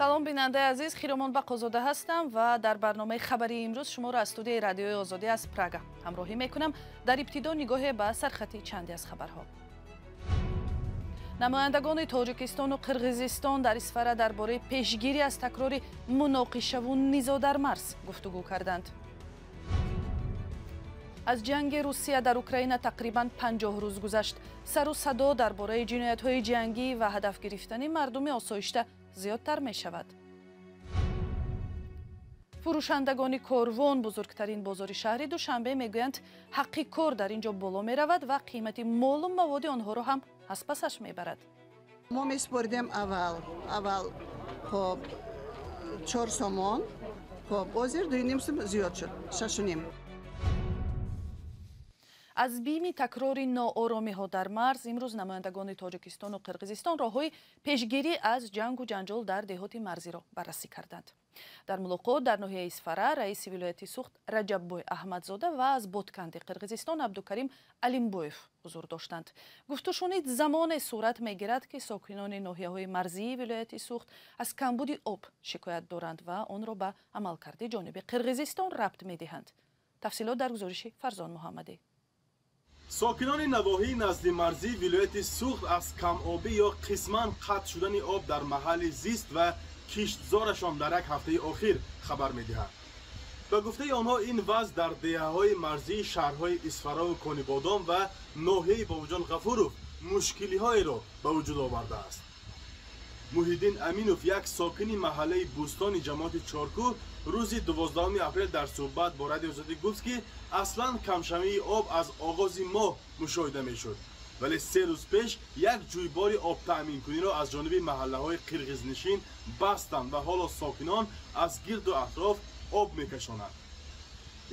Салом, бинандаи азиз, Хиромон Бақозода ҳастам ва дар барномаи хабарии имрӯз шуморо аз студияи Радиои Озодӣ аз Прага ҳамроҳӣ мекунам. Дар ибтидо нигоҳе ба сархати чанде аз хабарҳо. Намояндагони Тоҷикистону Қирғизистон дар Исфара дар бораи пешгирӣ аз такрори муноқишаву низоъ дар марз гуфтугӯ карданд. Аз ҷанги Русия дар Украина тақрибан 50 рӯз гузашт. Сару садо дар бораи ҷиноятҳои ҷангӣ ва ҳадаф гирифтани мардуми осоишта зиёдтар мешавад. Фурӯшандагони Корвон, бузургтарин бозори шаҳри Душанбе, мегӯянд, ҳаққи кор дар ин ҷо боло меравад ва қимати молу маводи онҳоро ҳам аз пасаш мебарад. Мо месупоридем аввал хоб 4 сомон, хоб ҳозир 2,5 сум зиёд шуд, 6,5. Аз бими такрори нооромиҳо дар марз имрӯз намояндагони Тоҷикистону Қирғизистон роҳҳои пешгирӣ аз ҷангу ҷанҷол дар деҳоти марзиро баррасӣ карданд. Дар мулоқот дар ноҳияи Исфара раиси вилояти Суғд Раҷаббой Аҳмадзода ва аз Ботканди Қирғизистон Абдукарим Алимбоев ҳузур доштанд. Гуфтушунид замоне сурат мегирад, ки сокинони ноҳияҳои марзии вилояти Суғд аз камбуди об шикоят доранд ва онро ба амалкарди ҷониби Қирғизистон рабт медиҳанд. Тафсилот дар гузориши Фарзон Муҳаммадӣ. Сокинони навоҳии наздимарзии вилояти Суғд аз камобӣ ё қисман қатъ шудани об дар маҳалли зист ва киштзорашон дар як ҳафтаи охир хабар медиҳанд. Ба гуфтаи онҳо, ин вазъ дар деҳаҳои марзии шаҳрҳои Исфараву Конибодом ва ноҳияи Бобоҷон Ғафуров мушкилиҳоеро ба вуҷуд овардааст. Муҳиддин Аминов, як сокини маҳаллаи Бӯстони ҷамоати Чоркӯҳ, рӯзи 12 апрел дар суҳбат бо Радиои Озодӣ гуфт, ки аслан камшавии об аз оғози моҳ мушоҳида мешуд, вале 3 рӯз пеш як ҷӯйбори обтаъминкуниро аз ҷониби маҳаллаҳои қирғизнишин бастанд ва ҳоло сокинон аз гирду атроф об мекашонанд.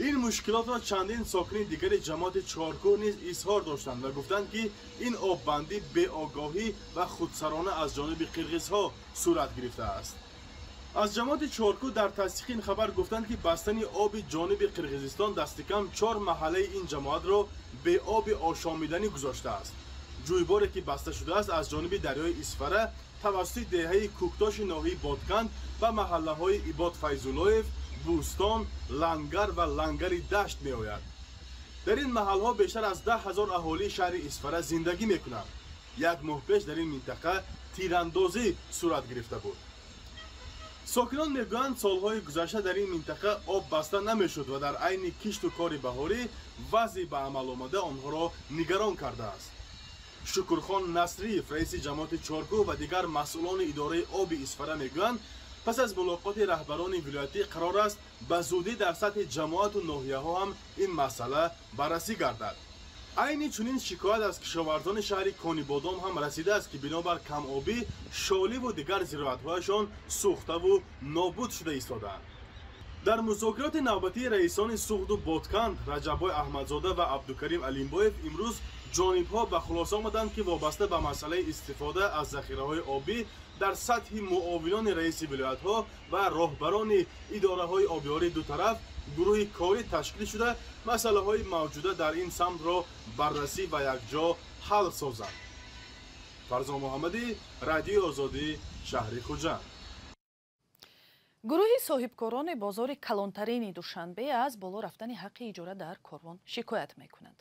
Ин мушкилотро чандин сокини дигари ҷамоати Чоркӯҳ низ изҳор доштанд ва гуфтанд, ки ин оббандӣ беогоҳӣ ва худсарона аз ҷониби қирғизҳо сурат гирифтааст. Аз ҷамоати Чоркӯҳ дар тасдиқи ин хабар гуфтанд, ки бастани оби ҷониби Қирғизистон дастикам чор маҳаллаи ин ҷамоатро беоби ошомиданӣ гузоштааст. Ҷӯйборе, ки баста шудааст, аз ҷониби дарёи Исфара тавассути деҳаи Кӯктоши ноҳияи Ботканд ба маҳаллаҳои Ибод Файзуллоев, Бӯстон, Лангар ва Лангари Дашт меояд. Дар ин маҳалҳо бештар аз 10 000 аҳолии шаҳри Исфара зиндагӣ мекунанд. Як моҳ пеш дар ин минтақа тирандозӣ сурат гирифта буд. Сокинон мегӯянд, солҳои гузашта дар ин минтақа об баста намешуд ва дар айни кишту кори баҳорӣ вазъи ба амал омада онҳоро нигарон кардааст. Шукурхон Насриев, раиси ҷамоати Чоркӯҳ, ва дигар масъулони идораи оби Исфара мегӯянд, пас аз мулоқоти раҳбарони вилоятӣ қарор аст ба зудӣ дар сатҳи ҷамоату ноҳияҳо ҳам ин масъала баррасӣ гардад. Айни чунин шикоят аз кишоварзони шаҳри Конибодом ҳам расидааст, ки бинобар камобӣ шоливу дигар зироатҳояшон сӯхтаву нобуд шуда истодаанд. Дар музокироти навбатии раисони Суғду Ботканд Раҷаббой Аҳмадзода ва Абдукарим Алимбоев имрӯз ҷонибҳо ба хулоса омаданд, ки вобаста ба масъалаи истифода аз захираҳои обӣ дар сатҳи муовинони раиси вилоятҳо ва роҳбарони идораҳои обиёрии ду тараф гурӯҳи корӣ ташкил шуда, масъалаҳои мавҷуда дар ин самтро баррасӣ ва якҷо ҳал созанд. Фарзон Муҳаммадӣ, Радиои Озодӣ, шаҳри Хуҷанд. Гурӯҳи соҳибкорони бозори калонтарини Душанбе аз боло рафтани ҳаққи иҷора дар Корвон шикоят мекунанд.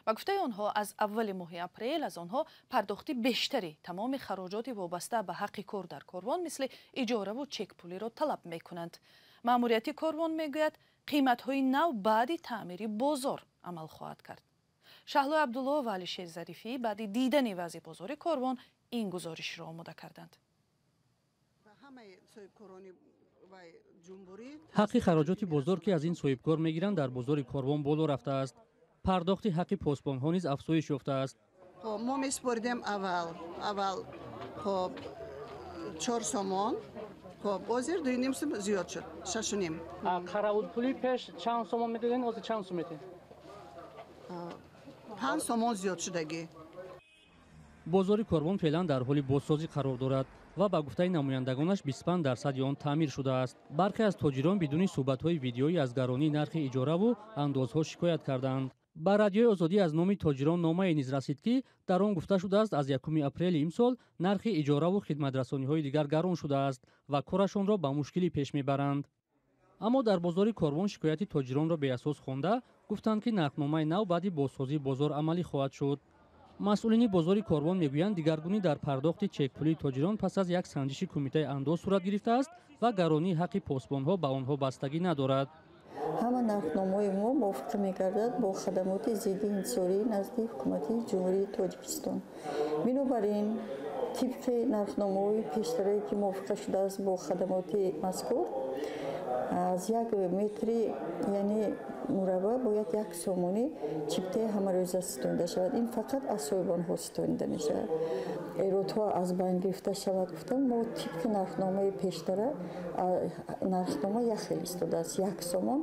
Ба гуфтаи онҳо, аз аввали моҳи апрел аз онҳо пардохти бештари тамоми хароҷоти вобаста ба ҳаққи кор дар Корвон, мисли иҷораву чекпулиро талаб мекунанд. Маъмурияти Корвон мегӯяд, қиматҳои нав баъди таъмири бозор амал хоҳад кард. Шаҳлои Абдулло ва Алишер Зарифӣ баъди дидани вазъи бозори Корвон ин гузоришро омода карданд. Ҳамаи соҳибкорони вай ҷумҳурӣ. Ҳаққи хароҷоти бозор, ки аз ин соҳибкор мегиранд, дар бозори Корвон боло рафтааст. Пардохти ҳаққи посбонҳо низ афзоиш ёфтааст. Хоб, мо месупоридем аввал хоб 4 сомон, хоб ҳозир 2,5 сум зиёд шуд, 6,5. Қаравулпулӣ пеш чанд сомон медоден, ҳозир чанд сум медиҳед? 5 сомон зиёд шудагӣ. Бозори Корвон феълан дар ҳоли бозсозӣ қарор дорад ва ба гуфтаи намояндагонаш, 25 дарсади он таъмир шудааст. Бархе аз тоҷирон бидуни суҳбатҳои видеоӣ аз гаронии нархи иҷораву андозҳо шикоят карданд. Ба Радиои Озодӣ аз номи тоҷирон номае низ расид, ки дар он гуфта шудааст, аз 1 апрели имсол нархи иҷораву хидматрасониҳои дигар гарон шудааст ва корашонро ба мушкилӣ пеш мебаранд. Аммо дар бозори Корвон шикояти тоҷиронро беасос хонда, гуфтанд, ки нархномаи нав баъди бозсозии бозор амалӣ хоҳад шуд. Масъулини бозори Корвон мегӯянд, дигаргунӣ дар пардохти чекпулии тоҷирон пас аз як санҷиши кумитаи андоз сурат гирифтааст ва гаронии ҳаққи посбонҳо ба онҳо бастагӣ надорад. Ҳама нархномаҳои мо мувофиқа мегардад бо хадамоти зидди инҳисорӣ назди ҳукумати Ҷумҳурии Тоҷикистон. Бинобар ин, тибқи нархномаҳои пештарае, ки мувофиқа шудааст бо хадамоти мазкур, аз як метри, яъне мураббаъ, бояд 1 сомонӣ чиптаи ҳамарӯза ситонида шавад. Ин фақат аз соҳибонҳо ситонида мешавад. Эродҳо аз байн гирифта шавад гуфтам, мо тибқи нархномаи пештара, нархнома як хел истодааст, 1 сомон.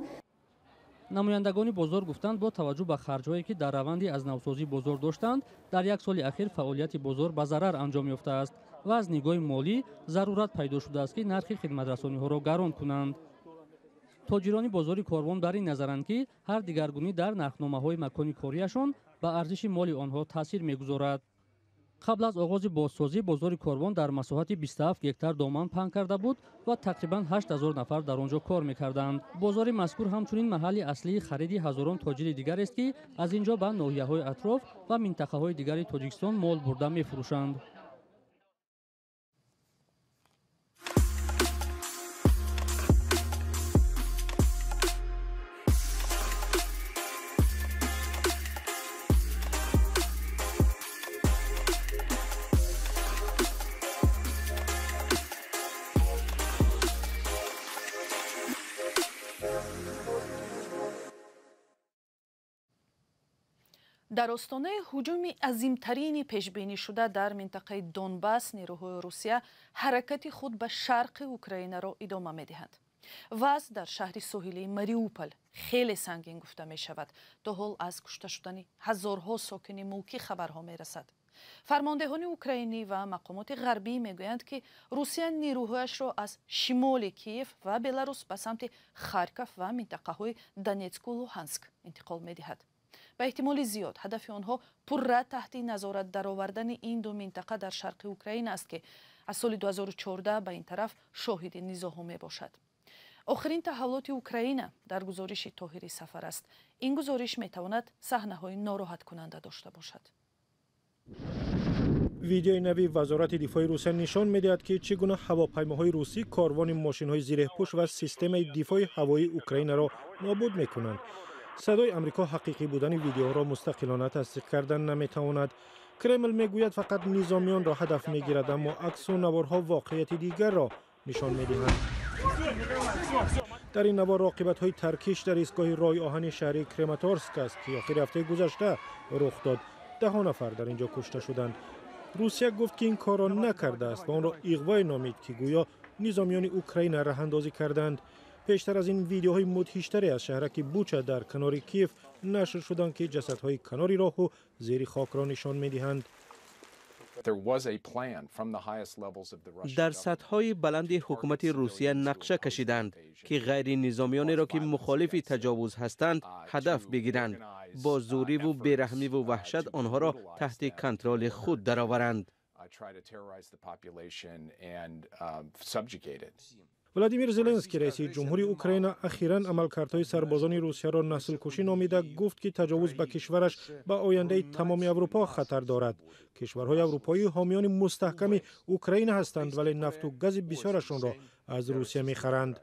Намояндагони бозор гуфтанд, бо таваҷҷӯҳ ба харҷҳое, ки дар раванди аз навсозии бозор доштанд, дар як соли ахир фаъолияти бозор ба зарар анҷом ёфтааст ва аз нигоҳи молӣ зарурат пайдо шудааст, ки нархи хидматрасониҳоро гарон кунанд. Тоҷирони бозори Корвон бар ин назаранд, ки ҳар дигаргунӣ дар нархномаҳои макони кориашон ба арзиши моли онҳо таъсир мегузорад. Қабл аз оғози бозсозӣ бозори Корвон дар масоҳати 27 гектар доман паҳн карда буд ва тақрибан 8000 нафар дар он ҷо кор мекарданд. Бозори мазкур ҳамчунин маҳалли аслии хариди ҳазорон тоҷири дигарест, ки аз ин ҷо ба ноҳияҳои атроф ва минтақаҳои дигари Тоҷикистон мол бурда мефурӯшанд. Дар остонаи ҳуҷуми азимтарини пешбинишуда дар минтақаи Донбасс, нерӯҳои Русия ҳаракати худ ба шарқи Украинаро идома медиҳанд. Вазъ дар шаҳри соҳилии Мариупол хеле сангин гуфта мешавад. То ҳол аз кушта шудани ҳазорҳо сокини мулкӣ хабарҳо мерасад. Фармондеҳони украинӣ ва мақомоти ғарбӣ мегӯянд, ки Русия нерӯҳояшро аз шимоли Киев ва Беларус ба самти Харков ва минтақаҳои Донецку Луҳанск интиқол медиҳад. Ба эҳтимоли зиёд, ҳадафи онҳо пурра таҳти назорат даровардани ин ду минтақа дар шарқи Украина аст, ки аз соли 2014 ба ин тараф шоҳиди низоъҳо мебошад. Охирин таҳаввулоти Украина дар гузориши Тоҳири Сафар аст. Ин гузориш метавонад саҳнаҳои нороҳаткунанда дошта бошад. Видеои нави Вазорати дифои Русия нишон медиҳад, ки чӣ гуна ҳавопаймоҳои русӣ корвони мошинҳои зиреҳпӯш ва системаи дифои ҳавоии Украинаро нобуд мекунанд. Садои Амрико ҳақиқӣ будани видеоҳоро мустақилона тасдиқ кардан наметавонад. Кремл мегӯяд, фақат низомиёнро ҳадаф мегирад, аммо аксу наворҳо воқеияти дигарро нишон медиҳанд. Дар ин навор оқибатҳои таркиш дар истгоҳи роҳи оҳани шаҳри Крематорск аст, ки охири ҳафтаи гузашта рух дод. Даҳо нафар дар ин ҷо кушта шуданд. Русия гуфт, ки ин корро накардааст ва онро иғвое номид, ки гӯё низомиёни Украина раҳандозӣ карданд. Пештар аз ин видеоҳои мудҳиштаре аз шаҳраки Буча дар канори Киев нашр шуданд, ки ҷасадҳои канори роҳу зери хокро нишон медиҳанд. Дар сатҳҳои баланди ҳукумати Русия нақша кашиданд, ки ғайринизомиёнеро, ки мухолифи таҷовуз ҳастанд, ҳадаф бигиранд, бо зӯриву бераҳмиву ваҳшат онҳоро таҳти контроли худ дароваранд. Владимир Зеленский, раиси ҷумҳури Украина, ахиран амалкардҳои сарбозони Русияро наслкушӣ номида, гуфт, ки таҷовуз ба кишвараш ба ояндаи тамоми Аврупо хатар дорад. Кишварҳои аврупоӣ ҳомиёни мустаҳками Украина ҳастанд, вале нафту гази бисёрашонро аз Русия мехаранд.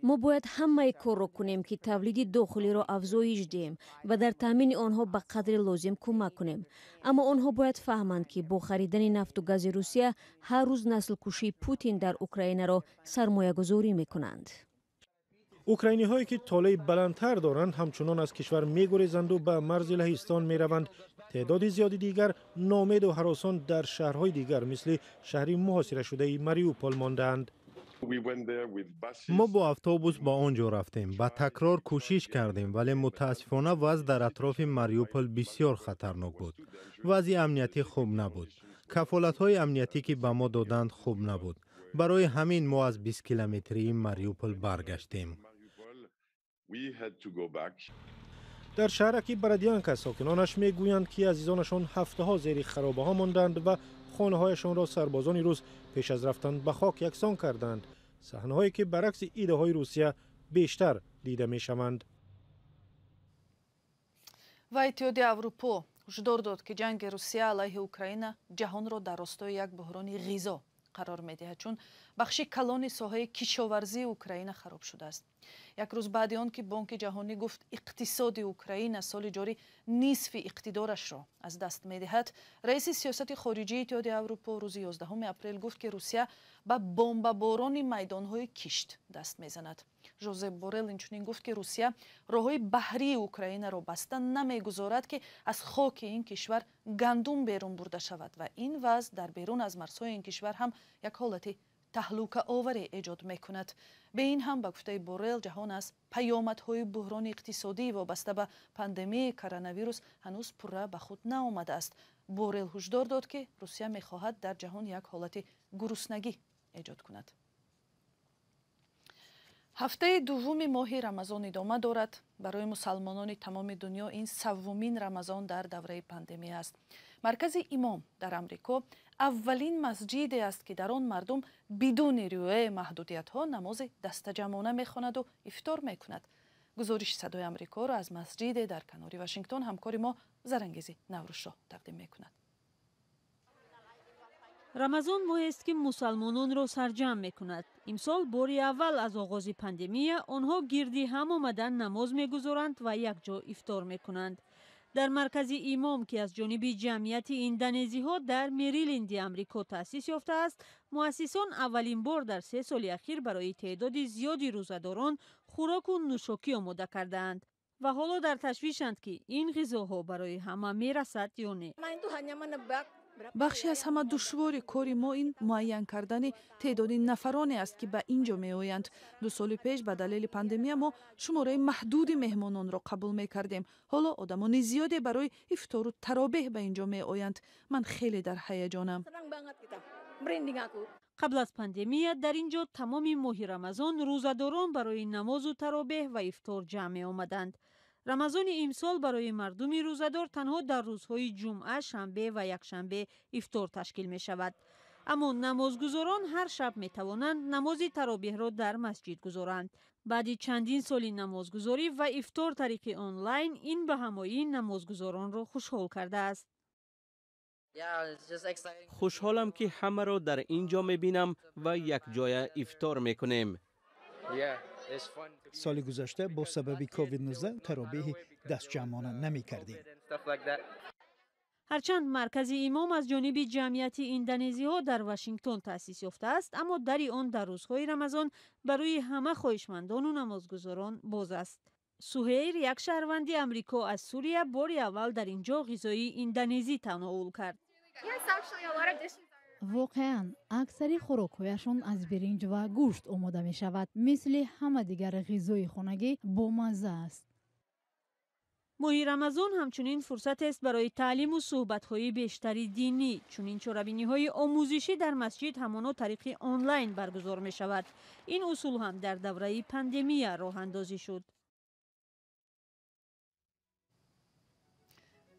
Мо бояд ҳамаи корро кунем, ки тавлиди дохилиро афзоиш диҳем ва дар таъмини онҳо ба қадри лозим кӯмак кунем. Аммо онҳо бояд фаҳманд, ки бо харидани нафту гази Русия ҳар рӯз наслкушии Путин дар Украинаро сармоягузорӣ мекунанд. Украиниҳое, ки толеи баландтар доранд, ҳамчунон аз кишвар мегурезанду ба марзи Лаҳистон мераванд. Теъдоди зиёди дигар ноумеду ҳаросон дар шаҳрҳои дигар, мисли шаҳри муҳосирашудаи Мариупол, мондаанд. Мо бо автобус ба он ҷо рафтем, ба такрор кӯшиш кардем, вале мутаассифона вазъ дар атрофи Мариупол бисёр хатарнок буд. Вазъи амниятӣ хуб набуд, кафолатҳои амниятӣ, ки ба мо доданд, хуб набуд. Барои ҳамин мо аз 20 километрии Мариупол баргаштем. Дар шаҳраки Бородянка сокинонаш мегӯянд, ки азизонашон ҳафтаҳо зери харобаҳо монданд ва хонаҳояшонро сарбозони рус пеш аз рафтан ба хок яксон карданд. Саҳнаҳое ки баръакси иддаоҳои Русия бештар дида мешаванд. Ва Иттиҳоди Аврупо ҳушдор дод, ки ҷанги Русия алайҳи Украина ҷаҳонро дар ростои як буҳрони ғизо қарор медиҳад, чун бахши калони соҳаи кишоварзии Украина хароб шудааст. Як рӯз баъди он ки Бонки Ҷаҳонӣ гуфт, иқтисоди Украина соли ҷорӣ нисфи иқтидорашро аз даст медиҳад, раиси сиёсати хориҷии Иттиҳоди Аврупо рӯзи 11 апрел гуфт, ки Русия ба бомбаборони майдонҳои кишт даст мезанад. Жозеп Борел инчунин гуфт, ки Русия роҳҳои баҳрии Украинаро баста намегузорад, ки аз хоки ин кишвар гандум берун бурда шавад ва ин вазъ дар берун аз марзҳои ин кишвар ҳам як ҳолати таҳлукаоваре эҷод мекунад. Бе ин ҳам, ба гуфтаи Борел, ҷаҳон аз паёмадҳои буҳрони иқтисодӣ вобаста ба пандемияи коронавирус ҳанӯз пурра ба худ наомадааст. Борел ҳушдор дод, ки Русия мехоҳад дар ҷаҳон як ҳолати гуруснагӣ эҷод кунад. Ҳафтаи дуввуми моҳи Рамазон идома дорад. Барои мусалмонони тамоми дунё ин севумин Рамазон дар давраи пандемия аст. Маркази Имом дар Амрико аввалин масҷиде аст, ки дар он мардум бидуни риояи маҳдудиятҳо намози дастаҷамъона мехонаду ифтор мекунад. Гузориши Садои Амрикоро аз масҷиде дар канори Вашингтон ҳамкори мо Зарангези Наврӯзшоҳ тақдим мекунад. Рамазон моҳест, ки мусалмононро сарҷамъ мекунад. Имсол бори аввал аз оғози пандемия онҳо гирди ҳам омада намоз мегузоранд ва якҷо ифтор мекунанд. Дар маркази Имом, ки аз ҷониби ҷамъияти индонезиҳо дар Мериленди Амрико таъсис ёфтааст, муассисон аввалин бор дар 3 соли ахир барои теъдоди зиёди рӯзадорон хӯроку нӯшокӣ омода кардаанд ва ҳоло дар ташвишанд, ки ин ғизоҳо барои ҳама мерасад ё не. Бахше аз ҳама душвори кори мо ин муайян кардани теъдоди нафароне аст, ки ба ин ҷо меоянд. 2 соли пеш ба далели пандемия мо шумораи маҳдуди меҳмононро қабул мекардем. Ҳоло одамони зиёде барои ифтору таробеҳ ба ин ҷо меоянд. Ман хеле дар ҳаяҷонам. Қабл аз пандемия дар ин ҷо тамоми моҳи Рамазон рӯзадорон барои намозу таробеҳ ва ифтор ҷамъ меомаданд. Рамазони имсол барои мардуми рӯзадор танҳо дар рӯзҳои ҷумъа, шанбе ва якшанбе ифтор ташкил мешавад. Аммо намозгузорон ҳар шаб метавонанд намози таробеҳро дар масҷид гузоранд. Баъди чандин соли намозгузорӣ ва ифтор тариқи онлайн, ин ба ҳамоӣ намозгузоронро хушҳол кардааст. Хушҳолам, ки ҳамаро дар ин ҷо мебинам ва якҷоя ифтор мекунем. Соли гузашта бо сабаби COVID-19 таробеҳи дастҷамъона намекардем. Ҳарчанд маркази Имом аз ҷониби ҷамъияти индонезиҳо дар Вашингтон таъсис ёфтааст, аммо дари он дар рӯзҳои Рамазон барои ҳама хоҳишмандону намозгузорон боз аст. Суҳейр, як шаҳрванди Амрико аз Сурия, бори аввал дар ин ҷо ғизои индонезӣ тановул кард. Воқеан, аксари хӯрокҳояшон аз биринҷ ва гӯшт омода мешавад. Мисли ҳама дигар ғизои хонагӣ бомазза аст. Моҳи Рамазон ҳамчунин фурсатест барои таълиму суҳбатҳои бештари динӣ. Чунин чорабиниҳои омӯзишӣ дар масҷид ҳамоно тариқи онлайн баргузор мешавад. Ин усул ҳам дар давраи пандемия роҳандозӣ шуд.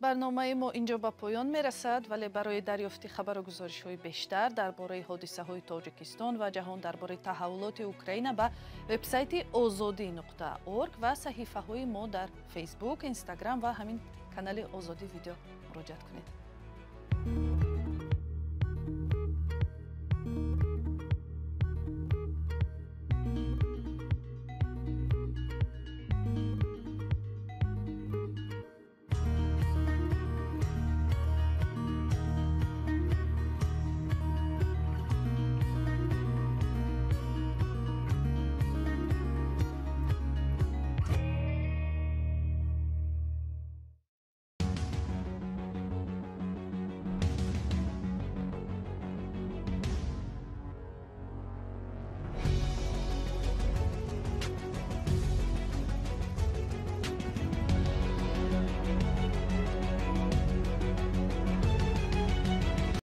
Барномаи мо инҷо ба поён мерасад, вале барои дарёфти хабару гузоришҳои бештар дар бораи ҳодисаҳои Тоҷикистон ва ҷаҳон, дар бораи таҳаввулоти Украина ба вебсайти озодӣ.орг ва саҳифаҳои мо дар Фейсбук, Инстаграм ва ҳамин канали Озодӣ Видео муроҷиат кунед.